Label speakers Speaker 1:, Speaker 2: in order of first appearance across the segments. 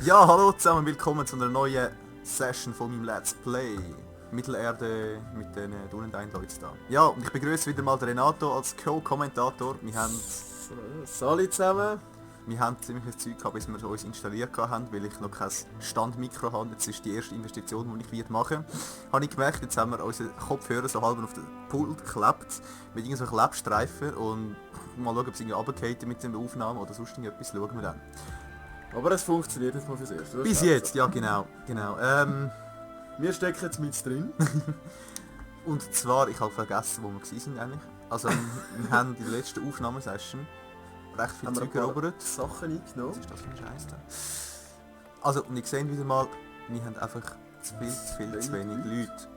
Speaker 1: Ja, hallo zusammen, willkommen zu einer neuen Session von meinem Let's Play. Mittelerde mit den Dunendein-Leuten da. Ja, und ich begrüße wieder mal den Renato als Co-Kommentator.
Speaker 2: Salut zusammen.
Speaker 1: Wir haben ziemlich viel Zeug gehabt, bis wir uns installiert haben, weil ich noch kein Standmikro habe. Jetzt ist die erste Investition, die ich machen werde. Habe ich gemerkt, jetzt haben wir unsere Kopfhörer so halb auf den Pult geklebt, mit irgendwelchen Klebstreifen und mal schauen, ob es irgendwie runterfällt mit der Aufnahme oder sonst irgendetwas, schauen wir dann.
Speaker 2: Aber es funktioniert jetzt mal fürs Erste.
Speaker 1: Bis jetzt, ja genau.
Speaker 2: Wir stecken jetzt mit drin.
Speaker 1: Und zwar, ich habe vergessen, wo wir waren eigentlich. Also wir haben die letzte Aufnahmesession recht viel Zeug erobert.
Speaker 2: Sachen eingenommen.
Speaker 1: Was ist das für ein Scheiß da? Also, und ich sehe wieder mal, wir haben einfach zu wenig Leute.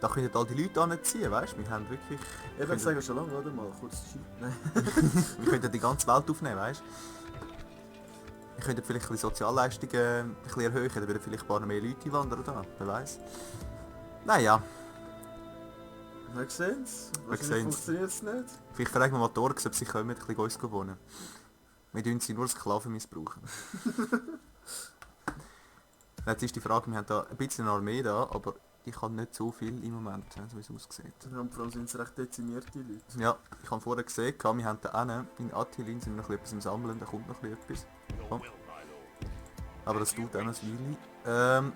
Speaker 1: Da können all die Leute anziehen, weißt du? Wir haben wirklich...
Speaker 2: Ich würde sagen, schon lange, oder? Mal kurz Nein.
Speaker 1: Wir könnten die ganze Welt aufnehmen, weißt du? Wir könnten vielleicht die Sozialleistungen ein bisschen erhöhen, dann würden vielleicht ein paar mehr Leute einwandern da, wer weiß. Naja.
Speaker 2: Wir sehen es. Wahrscheinlich funktioniert es nicht.
Speaker 1: Vielleicht fragen wir mal die Orks, ob sie kommen, ein bisschen uns wohnen. Wir tun sie nur als Sklaven missbrauchen. Jetzt ist die Frage, wir haben da ein bisschen eine Armee da, aber ich habe nicht so viel im Moment, so wie es aussieht.
Speaker 2: Ja, vor allem sind es recht dezimierte Leute.
Speaker 1: Ja, ich habe vorher gesehen, wir haben da einen, in Attilin sind wir noch etwas im Sammeln, da kommt noch etwas. Oh. Aber das tut auch noch ein Weile.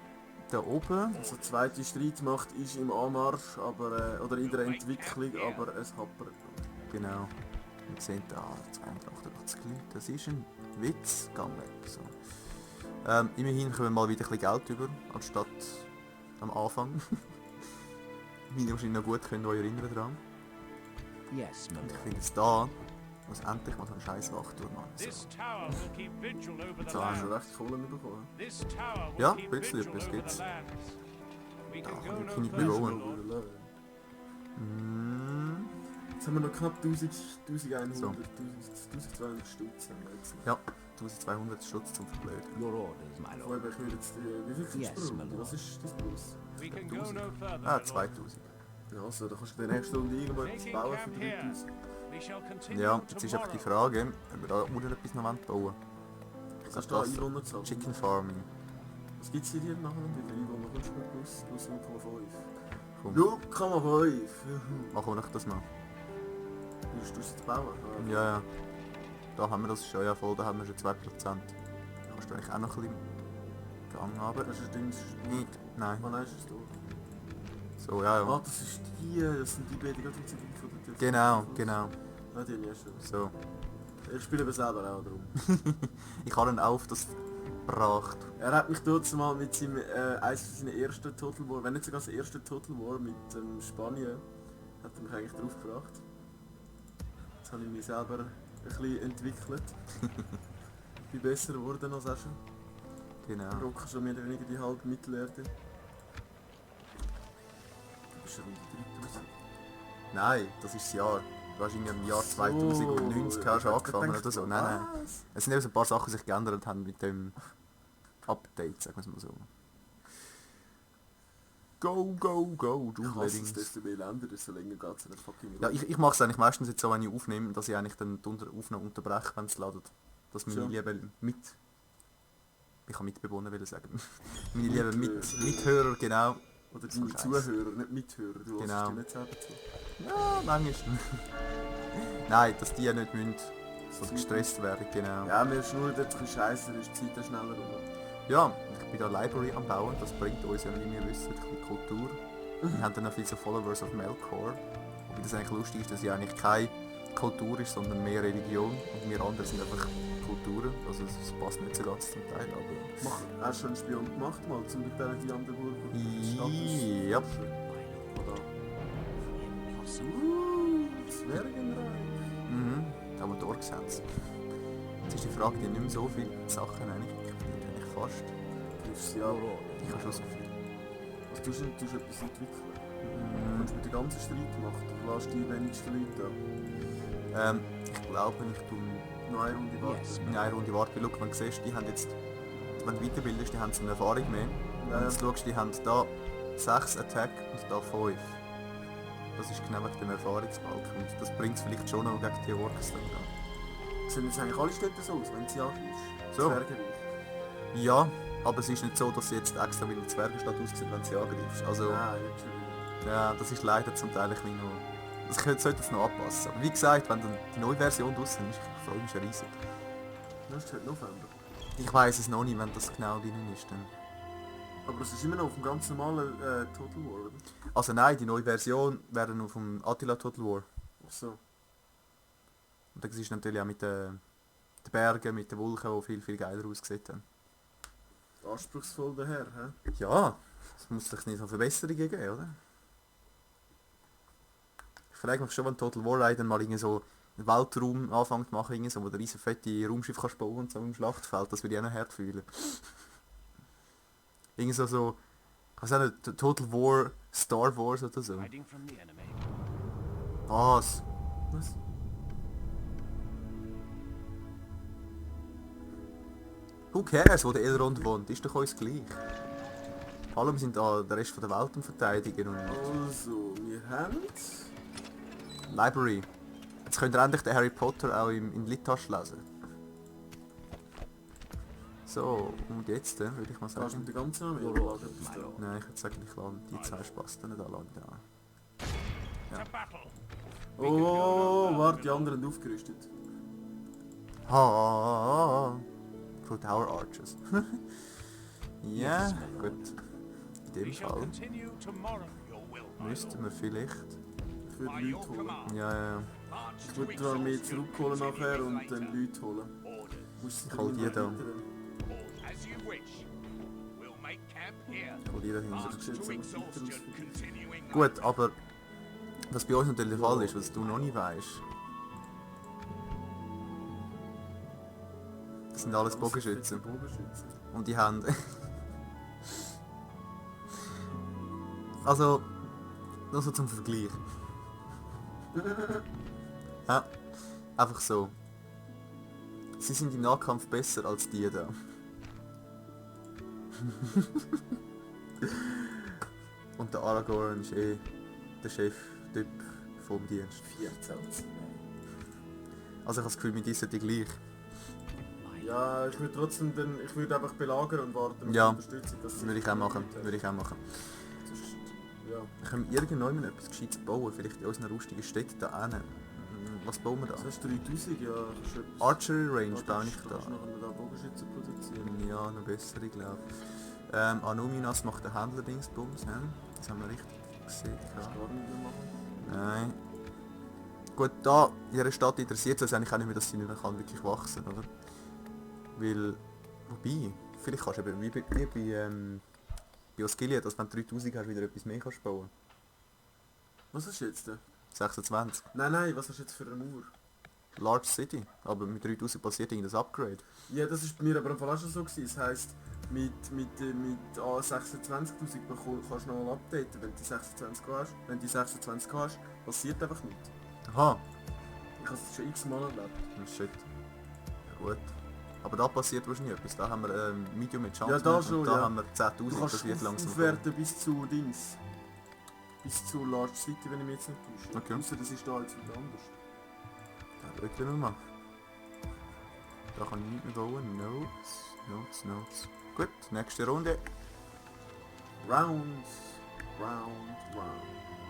Speaker 1: Da oben...
Speaker 2: Also die zweite Streitmacht ist im Anmarsch, aber, oder in der Entwicklung, aber es hapert noch.
Speaker 1: Genau. Wir sehen da 288 Leute, das ist ein Witz, gang weg. So. Immerhin können wir mal wieder ein bisschen Geld über, anstatt am Anfang. Wie ihr wahrscheinlich noch gut könnt euch erinnern dran.
Speaker 3: Yes,
Speaker 1: Und ich finde es da, muss endlich mal so einen scheiß Wachturm machen. So.
Speaker 2: Jetzt haben wir schon recht Kohlen bekommen.
Speaker 1: Ja, ein bisschen etwas gibt's. Da kann ich nicht mehr bauen.
Speaker 2: Jetzt haben wir noch knapp 1100,
Speaker 1: So.
Speaker 2: 1200 Stutz.
Speaker 1: Ja, 1200 Stutz zum Verblöden.
Speaker 3: Your orders, my
Speaker 2: Vor allem,
Speaker 3: lord.
Speaker 2: ich will jetzt wie viel kriegst
Speaker 3: Yes,
Speaker 2: du
Speaker 3: my
Speaker 2: pro Runde?
Speaker 3: lord.
Speaker 2: Was ist das bloß?
Speaker 1: Ah, 2000.
Speaker 2: Ja, also da kannst du in der nächsten Runde irgendwo etwas bauen für 3000.
Speaker 1: Ja, jetzt ist einfach die Frage, ob wir da unten etwas noch bauen wollen.
Speaker 2: Kannst du da Einwohner zahlen?
Speaker 1: Chicken Farming.
Speaker 2: Was gibt es hier nachher wieder? Einwohner kommst du mit plus 0,5.
Speaker 1: Komm,
Speaker 2: 0,5!
Speaker 1: machen wir doch das mal.
Speaker 2: Willst du es jetzt bauen?
Speaker 1: Ja, ja. Da haben wir das schon, ja voll, da haben wir schon 2%. Da kannst du eigentlich auch noch ein bisschen Gang haben.
Speaker 2: Das ist ein Ding,
Speaker 1: Nicht, nein.
Speaker 2: wann ist es da?
Speaker 1: So, ja, ja.
Speaker 2: Ah, das sind die beiden gerade von der
Speaker 1: Genau, genau.
Speaker 2: Ah, die habe ich ja schon.
Speaker 1: So.
Speaker 2: Ich spiele aber selber auch darum.
Speaker 1: Ich habe ihn auf das gebracht.
Speaker 2: Er hat mich dort mal mit seinem, eines seiner ersten Total War, wenn nicht sogar das erste Total War mit Spanien, hat er mich eigentlich drauf gebracht. Jetzt habe ich mich selber ein bisschen entwickelt. Bin besser geworden als er schon.
Speaker 1: Genau.
Speaker 2: Rocker schon mehr oder weniger die halbe Mittelerde. Du bist schon wieder 3000.
Speaker 1: Nein, das ist das Jahr. Du hast im Jahr 2090 hast du angefangen oder so. Nein, nein.
Speaker 2: Was?
Speaker 1: Es sind eben so ein paar Sachen, die sich geändert haben mit dem Update, sagen wir es mal so. Go, go, go, du
Speaker 2: Ich hasse es,
Speaker 1: Leddings.
Speaker 2: desto mehr Länder, desto länger geht es nicht fucking
Speaker 1: Ja, ich mache es eigentlich meistens jetzt so, wenn ich aufnehme, dass ich eigentlich dann die Aufnahme unterbreche, wenn es ladet. Dass meine
Speaker 2: So.
Speaker 1: lieben ich kann Mitbewohner will sagen. Meine lieben Mithörer, genau.
Speaker 2: Oder
Speaker 1: So
Speaker 2: deine
Speaker 1: Scheiße.
Speaker 2: Zuhörer, nicht Mithörer, du
Speaker 1: Genau.
Speaker 2: hörst die nicht selber zu.
Speaker 1: Ja, manchmal. Nein, dass die nicht müssen so gestresst werden, genau.
Speaker 2: Ja, wir schnurren dort ein bisschen scheiße, dann ist die Zeit dann schneller rum.
Speaker 1: Ja, ich bin da Library am Bauen, das bringt uns ja, wie wir wissen, ein bisschen Kultur. Wir haben dann noch viele so Followers of Melkor. Wobei das eigentlich lustig ist, dass ja eigentlich keine Kultur ist, sondern mehr Religion. Und wir anderen sind einfach Kulturen. Also es passt nicht so ganz zum Teil, aber...
Speaker 2: Hast du schon einen Spion gemacht mal, zum Beispiel die Anderburg?
Speaker 1: Ja.
Speaker 2: Oder? Zwergenreich.
Speaker 1: Mhm, aber die Orks haben es. Jetzt ist die Frage, die nicht mehr so viele Sachen eigentlich. Ich bin eigentlich fast.
Speaker 2: Triffst ja.
Speaker 1: Ich habe schon das Gefühl.
Speaker 2: Also du tust etwas entwickeln. Du kannst mit der ganzen Streitmacht, du lässt die wenigsten Leute da.
Speaker 1: Ich glaube, ich tue
Speaker 2: Noch eine Runde warten.
Speaker 3: Yes.
Speaker 1: in einer Runde warten. Schau, wenn du siehst, die haben jetzt, wenn du weiterbildest, die haben so eine Erfahrung mehr. Wenn du jetzt schaust, die haben da 6 Attack und da 5. Das ist genau wegen dem Erfahrungsbalken. Und das bringt es vielleicht schon noch gegen die Orks dann.
Speaker 2: Sehen jetzt eigentlich alle Städte so aus, wenn sie angehst?
Speaker 1: So.
Speaker 2: Zwergenreich.
Speaker 1: Ja, aber es ist nicht so, dass sie jetzt extra wie eine Zwergenstadt aussieht, wenn sie angreifst. Also,
Speaker 2: Nein, nicht schon.
Speaker 1: ja, das ist leider zum Teil ein bisschen noch... Das sollte jetzt noch anpassen. Aber wie gesagt, wenn dann die neue Version draussen ist, ich freue mich schon riesig.
Speaker 2: Das ist halt November.
Speaker 1: Ich weiss es noch nicht, wenn das genau drin ist. Dann.
Speaker 2: Aber es ist immer noch auf dem ganz normalen Total War, oder?
Speaker 1: Also nein, die neue Version wäre dann auf dem Attila Total War.
Speaker 2: Ach so.
Speaker 1: Und das ist natürlich auch mit den Bergen, mit den Wolken, die viel, viel geiler ausgesehen haben.
Speaker 2: Anspruchsvoll daher, hä?
Speaker 1: Ja, es muss sich nicht so Verbesserungen geben, oder? Ich frage mich schon, wenn Total War dann mal irgendwie so einen Weltraum anfängt zu machen, irgendwie so, wo du riesen fette Raumschiff kannst bauen und so im Schlachtfeld, das würde ich auch noch hart fühlen. Irgendwie so, ich weiß auch nicht, Total War, Star Wars oder so.
Speaker 3: Hiding from the enemy.
Speaker 1: Was?
Speaker 2: Was?
Speaker 1: Who cares, wo der Elrond wohnt, ist doch uns gleich. Hallo, wir sind da den Rest von der Welt am Verteidigen und...
Speaker 2: Also, wir haben...
Speaker 1: Library. Jetzt könnt ihr endlich den Harry Potter auch in Litauisch lesen. So, und jetzt würde ich mal
Speaker 2: Da ist
Speaker 1: sagen...
Speaker 2: mit der ganzen Armee oder lag etwas da?
Speaker 1: Nein, ich würde sagen, ich lade die zwei Spaß dann nicht anladen. Ja.
Speaker 3: To battle.
Speaker 2: Oh, warte, die anderen haben aufgerüstet.
Speaker 1: Ha, für Tower Archers. Ja,
Speaker 3: Yes,
Speaker 1: gut. In
Speaker 3: We
Speaker 1: dem
Speaker 3: shall
Speaker 1: Fall
Speaker 3: continue tomorrow, your will, my
Speaker 1: müssten wir vielleicht...
Speaker 2: Ich würde
Speaker 3: By your
Speaker 2: Leute holen.
Speaker 3: command.
Speaker 1: Ja.
Speaker 3: March
Speaker 2: Ich
Speaker 3: to
Speaker 2: würde die Armee
Speaker 3: exhaustion,
Speaker 2: zurückholen
Speaker 3: continue
Speaker 2: nachher und
Speaker 3: later.
Speaker 2: dann Leute holen.
Speaker 3: Orders.
Speaker 2: Musst
Speaker 1: Ich hol die da.
Speaker 3: As you wish. We'll make camp here.
Speaker 1: Ich hol die dahinter.
Speaker 3: March
Speaker 2: ist
Speaker 3: to
Speaker 2: jetzt aber
Speaker 3: exhaustion,
Speaker 2: weiter
Speaker 3: continuing
Speaker 1: Gut,
Speaker 3: later.
Speaker 1: aber was bei uns natürlich der Fall ist, was du noch nicht weißt. Das sind alles Bogenschützen.
Speaker 2: Bogenschützen.
Speaker 1: Und die haben... also, nur so zum Vergleich. Ja, einfach so. Sie sind im Nahkampf besser als die da. Und der Aragorn ist eh der Chef-Typ vom Dienst.
Speaker 2: 14.
Speaker 1: Also ich habe das Gefühl, mit uns sind die gleich.
Speaker 2: Ja, ich würde trotzdem dann... Ich würde einfach belagern und warten auf
Speaker 1: Ja,
Speaker 2: Unterstützung. dass sie
Speaker 1: Würde ich auch machen. Würde ich auch machen.
Speaker 2: Sonst, ja.
Speaker 1: Können wir irgendwann etwas Gescheites bauen? Vielleicht in unseren rustigen Städten da hinten. Was bauen wir da?
Speaker 2: Das heißt 3000, ja. kannst du etwas-
Speaker 1: Archery Range
Speaker 2: Ja,
Speaker 1: baue ich
Speaker 2: kannst
Speaker 1: da.
Speaker 2: du nachher da Bogenschützen produzieren.
Speaker 1: Ja, noch bessere, glaube ich. Anuminas macht den Händler-Dingsbums, he? Das haben wir richtig gesehen.
Speaker 2: Kannst du gar nicht mehr machen.
Speaker 1: Nein. Gut, da in dieser Stadt interessiert es eigentlich auch nicht mehr, dass sie nicht mehr kann wirklich wachsen, oder? Weil, wobei, vielleicht kannst du eben wie bei Osgiliath, dass wenn du 3000 hast, wieder etwas mehr kannst bauen.
Speaker 2: Was ist jetzt denn?
Speaker 1: 26.
Speaker 2: Nein, was hast du jetzt für eine Mauer?
Speaker 1: Large City, aber mit 3000 passiert irgendein Upgrade.
Speaker 2: Ja, das ist bei mir aber im Fall auch schon so gewesen. Das heisst, mit 26'000 kannst du noch mal updaten. Wenn du die 26 hast, passiert einfach nichts.
Speaker 1: Aha,
Speaker 2: Ich habe es schon x-mal erlebt.
Speaker 1: oh shit. Ja gut. Aber da passiert wahrscheinlich etwas. Da haben wir Medium mit Chance
Speaker 2: Ja, da
Speaker 1: und
Speaker 2: schon,
Speaker 1: da
Speaker 2: ja.
Speaker 1: haben wir
Speaker 2: Du
Speaker 1: 10'000,
Speaker 2: kannst
Speaker 1: das wird langsam
Speaker 2: aufwerten bis zu Dings. Bis zu Large City, wenn ich mich jetzt nicht täusche.
Speaker 1: Okay.
Speaker 2: Ausser das ist da jetzt wieder anders.
Speaker 1: Da schauen wir mal. Da kann ich nicht mehr bauen. Notes. Gut, nächste Runde.
Speaker 2: Round.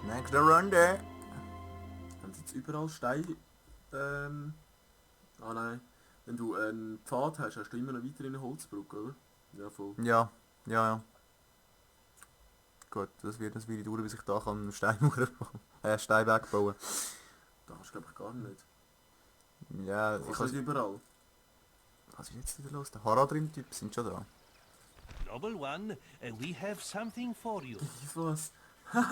Speaker 1: Nächste Runde.
Speaker 2: Haben sie jetzt überall Steine? Ah nein. Wenn du einen Pfad hast, hast du immer noch weiter in eine Holzbrücke, oder? Ja, voll.
Speaker 1: Ja. Gut, das wird eine Weile dauern, bis ich da kann Steinberg bauen.
Speaker 2: Da hast du glaube ich gar nicht.
Speaker 1: Ja,
Speaker 2: Ich kann nicht überall.
Speaker 1: Was ist jetzt wieder los? Der Haradrim-Typ sind schon da.
Speaker 3: Noble one, we have something for you.
Speaker 2: Ich was?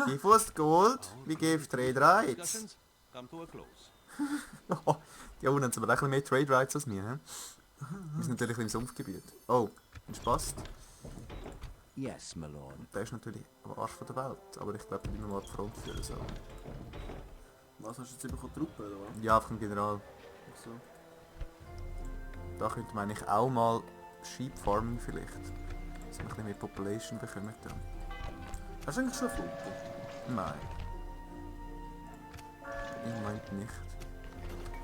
Speaker 1: Give us gold, we give trade rights.
Speaker 3: Discussions come to a close.
Speaker 1: Die unten haben aber auch ein bisschen mehr Trade Rights als wir, he? Wir sind natürlich im Sumpfgebiet. Oh, ein Spaß.
Speaker 3: Yes, my lord.
Speaker 1: Der ist natürlich am Arsch von der Welt, aber ich glaube, wir müssen mal die Front führen. So.
Speaker 2: Was hast du jetzt bekommen? Truppen oder was?
Speaker 1: Ja, einfach im General.
Speaker 2: Ach so.
Speaker 1: Da könnte man eigentlich auch mal Sheep Farming vielleicht. Dass wir ein bisschen mehr Population bekommen dann.
Speaker 2: Hast du eigentlich schon eine Flotte?
Speaker 1: Nein. Ich meinte nicht.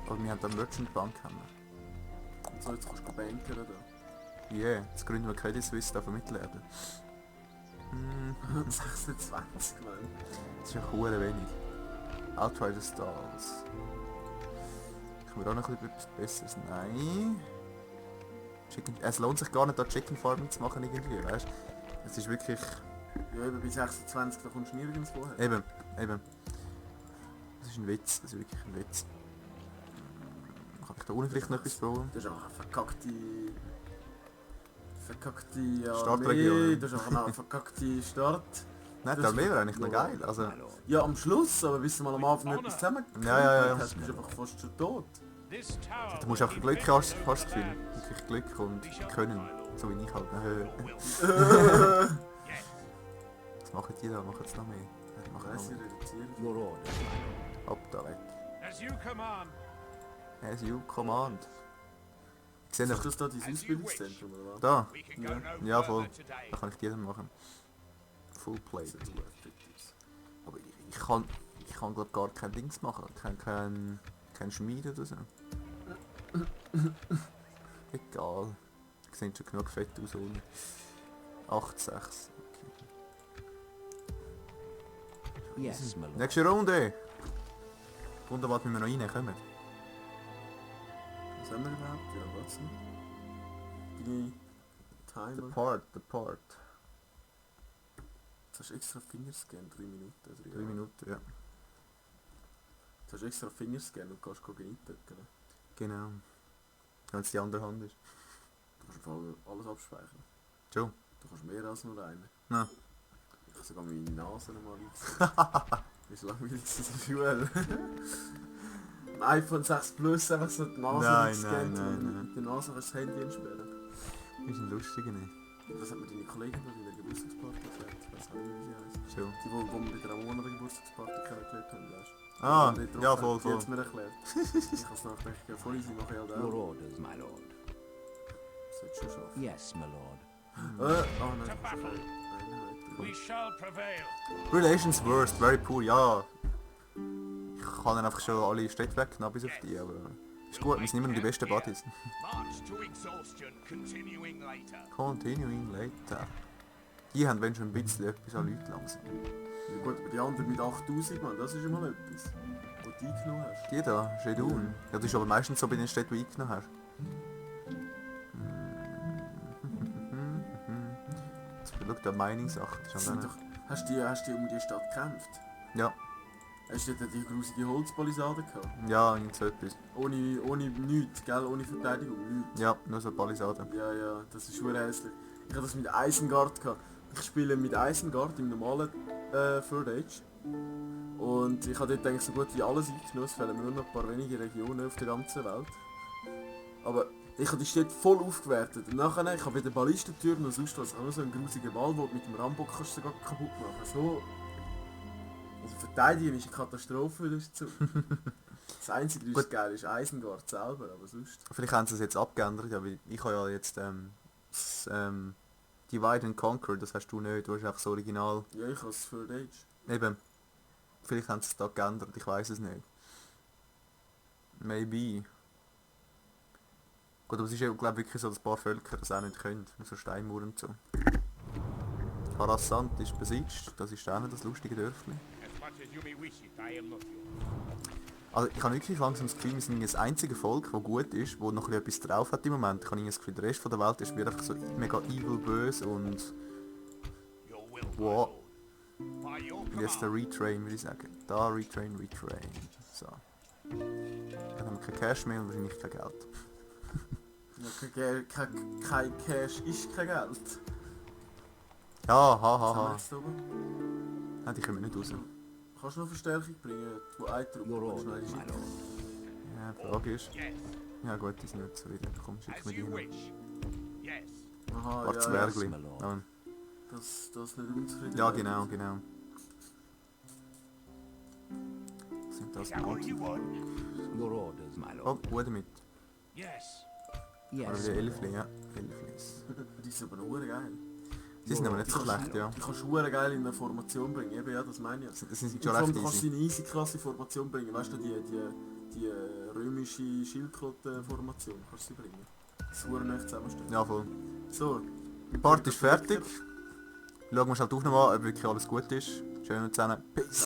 Speaker 1: Aber wir haben da Merchant Bank. Haben wir.
Speaker 2: Und so, jetzt kannst du bankern da.
Speaker 1: Yeah, jetzt gründen wir Credit Suisse da von Mittelerde.
Speaker 2: 26, Mann.
Speaker 1: Das ist ja hure wenig. Outrider Stars. Können wir auch noch etwas Besseres? Nein. Es lohnt sich gar nicht, da Chicken Farming zu machen irgendwie, weißt du? Es ist wirklich...
Speaker 2: Ja, eben bei 26, da kommst du nirgendwo her.
Speaker 1: Eben. Das ist ein Witz, das ist wirklich ein Witz. Kann ich da unten vielleicht noch etwas bauen?
Speaker 2: Das ist auch eine verkackte
Speaker 1: Startregion.
Speaker 2: Armee, das ist auch eine verkackte Start.
Speaker 1: Nein, die Armee wäre eigentlich noch geil. Also,
Speaker 2: Ja, am Schluss, aber bis du mal am Anfang etwas zusammen
Speaker 1: Ja.
Speaker 2: hast, bist du einfach fast schon tot.
Speaker 3: This tower
Speaker 1: du musst einfach Glück haben, hast du das Gefühl. Wirklich Glück und Können. So wie ich halt. Was machen die da? Machen sie noch mehr? Die machen
Speaker 2: Weiss ich,
Speaker 1: noch mehr.
Speaker 2: reduzieren.
Speaker 4: Your orders, my lord.
Speaker 1: Ab da weg.
Speaker 3: As you command.
Speaker 1: As you command. Ich sehe
Speaker 2: Ist
Speaker 1: einfach
Speaker 2: das da dein Ausbildungszentrum, oder was?
Speaker 1: da.
Speaker 3: We can go no
Speaker 1: Ja,
Speaker 3: further
Speaker 1: voll.
Speaker 3: today.
Speaker 1: Da kann ich jedem machen. Full plate.
Speaker 2: Das sieht super fit aus.
Speaker 1: Aber ich kann glaub gar kein Dings machen. Kein Schmieden oder so. Egal. Ich sehe schon genug fett aus ohne. 8,6.
Speaker 4: Yes, my lord.
Speaker 1: Nächste Runde! Runde, was wir noch reinkommen.
Speaker 2: Was haben wir überhaupt? Ja, warte noch. Deine Timer.
Speaker 1: The part.
Speaker 2: Jetzt hast du extra Fingerscan, 3 Minuten.
Speaker 1: 3 Minuten, ja.
Speaker 2: Jetzt hast du extra Fingerscan und kannst eintippen.
Speaker 1: Genau. Wenn es die andere Hand ist.
Speaker 2: Du kannst im Fall alles abspeichern.
Speaker 1: Schon.
Speaker 2: Du kannst mehr als nur einen.
Speaker 1: Nein.
Speaker 2: Ich kann sogar meine Nase nochmal einsetzen. Wie langweilig ist das visuell? Ein iPhone 6 Plus einfach so die Nase
Speaker 1: Nein,
Speaker 2: eingescannt
Speaker 1: nein,
Speaker 2: und
Speaker 1: nein.
Speaker 2: mit der Nase kannst du das Handy entsperren.
Speaker 1: Das ist ein lustiger nicht.
Speaker 2: Das hat mir deine Kollegin bei der Geburtstagsparty erklärt. Ich weiß auch nicht, wie sie heisst.
Speaker 1: Schon.
Speaker 2: Die, wo wir bei der Ramona der Geburtstagsparty kennengelernt haben, weißt du?
Speaker 1: Ah,
Speaker 2: Die wir dort
Speaker 1: ja,
Speaker 2: getroffen haben,
Speaker 1: voll.
Speaker 2: Die hat es mir erklärt. Ich habe es nachgedacht, ja voll easy, mache ich halt
Speaker 4: Your
Speaker 2: auch.
Speaker 4: orders, my lord.
Speaker 2: Das sollte schon schaffen.
Speaker 4: Yes, my lord.
Speaker 2: Nein, ich habe schon voll Einheit.
Speaker 3: We shall prevail.
Speaker 1: Relations worst, very poor, ja. Ich kann dann einfach schon alle Städte wegnehmen bis auf die, aber... Ist gut, wir sind immer noch die besten Buddies.
Speaker 3: March to exhaustion, continuing later.
Speaker 1: Continuing later. Die haben wenn schon ein bisschen etwas an Leute langsam.
Speaker 2: Ja gut, aber die anderen mit 8000, Mann, das ist immer noch etwas. Wo du eingenommen hast.
Speaker 1: Die da, Schedun. Ja, das ist aber meistens so bei den Städten, die du eingenommen hast. Jetzt schau der Mining-Sache. Das
Speaker 2: Das
Speaker 1: ist
Speaker 2: sind
Speaker 1: an
Speaker 2: doch, hast du um die Stadt gekämpft?
Speaker 1: Ja,
Speaker 2: Hast du dort die grusige Holzpalisade gehabt?
Speaker 1: ja, irgend so etwas.
Speaker 2: Ohne nichts, gell? Ohne Verteidigung, nichts.
Speaker 1: Ja, nur so Palisade.
Speaker 2: Ja, das ist schon hässlich. Ich hatte das mit Isengard gehabt. Ich spiele mit Isengard im normalen Third Age. Und ich habe dort eigentlich so gut wie alles eingenommen. Es fehlen mir nur noch ein paar wenige Regionen auf der ganzen Welt. Aber ich habe die Städte voll aufgewertet. Und nachher, ich habe weder Ballistentürme noch sonst was. Ich habe nur so einen grusigen Ball, wo du mit dem Rambock kannst sogar kaputt machen. So. Also verteidigen ist eine Katastrophe, das ist so. Das einzige, was geil ist, Isengard selber, aber sonst...
Speaker 1: Vielleicht haben sie es jetzt abgeändert, ja, weil ich habe ja jetzt das, Divide and Conquer, das hast du nicht, du hast einfach das Original.
Speaker 2: Ja, ich habe es Third Age.
Speaker 1: Eben, vielleicht haben sie es da geändert, ich weiß es nicht. Maybe. Gut, aber es ist ja glaube wirklich so, dass ein paar Völker das auch nicht können, so Steinmauern und so. Harasant ist besiegt, das ist auch nicht das lustige Dörfli.
Speaker 3: As much as you may wish it, I am not yours.
Speaker 1: Also ich habe wirklich langsam das Gefühl, wir sind das einzige Volk, das gut ist, das noch etwas drauf hat im Moment. Ich habe das Gefühl, der Rest von der Welt ist wieder einfach so mega evil, böse und...
Speaker 3: Your will, my
Speaker 1: Wow.
Speaker 3: lord. By your
Speaker 1: Und jetzt der
Speaker 3: command.
Speaker 1: Retrain, würde ich sagen. Da, Retrain. So. Dann haben wir kein Cash mehr und wahrscheinlich kein Geld.
Speaker 2: Ja, kein Cash ist kein Geld.
Speaker 1: Ja,
Speaker 2: Was haben wir
Speaker 1: ha.
Speaker 2: jetzt da oben?
Speaker 1: Nein, die kommen nicht raus.
Speaker 2: Kannst du noch Verstärkung bringen, wo ein Trupp
Speaker 4: Your
Speaker 2: kannst du
Speaker 4: orders,
Speaker 2: noch
Speaker 4: my
Speaker 2: eine
Speaker 4: lord.
Speaker 1: Ja, die Frage ist...
Speaker 3: Yes.
Speaker 1: Ja gut, die sind nicht zufrieden. Komm, schick
Speaker 3: As
Speaker 1: mir die
Speaker 3: you
Speaker 1: hin.
Speaker 3: wish. Yes.
Speaker 2: schicken? Aha,
Speaker 1: Paar
Speaker 2: ja,
Speaker 1: Zwergli.
Speaker 4: my lord.
Speaker 1: Ja,
Speaker 2: das nicht unzufrieden.
Speaker 1: ja, genau. Sind das
Speaker 3: Is that what you
Speaker 1: gut?
Speaker 3: want?
Speaker 4: Your orders, my
Speaker 1: Oh,
Speaker 4: lord.
Speaker 1: gut damit.
Speaker 3: Yes.
Speaker 1: Oder
Speaker 4: Yes,
Speaker 1: wieder
Speaker 4: my
Speaker 1: Elfli,
Speaker 4: lord.
Speaker 1: ja. Elflis.
Speaker 2: Die sind aber noch geil.
Speaker 1: Die sind aber nicht so schlecht, ja.
Speaker 2: Die kannst du geil in eine Formation bringen. Eben, ja, das meine ich.
Speaker 1: Das sind
Speaker 2: Und
Speaker 1: schon
Speaker 2: vor allem
Speaker 1: recht
Speaker 2: kannst du
Speaker 1: easy.
Speaker 2: in eine easy klasse Formation bringen. Weißt du, die römische Schildkrötenformation kannst du sie bringen. das Huren nicht zusammenstehen.
Speaker 1: Ja, voll.
Speaker 2: So.
Speaker 1: Die Party ist fertig. Schauen wir schnell die Aufnahme an, ob wirklich alles gut ist. Schön zusammen. Peace.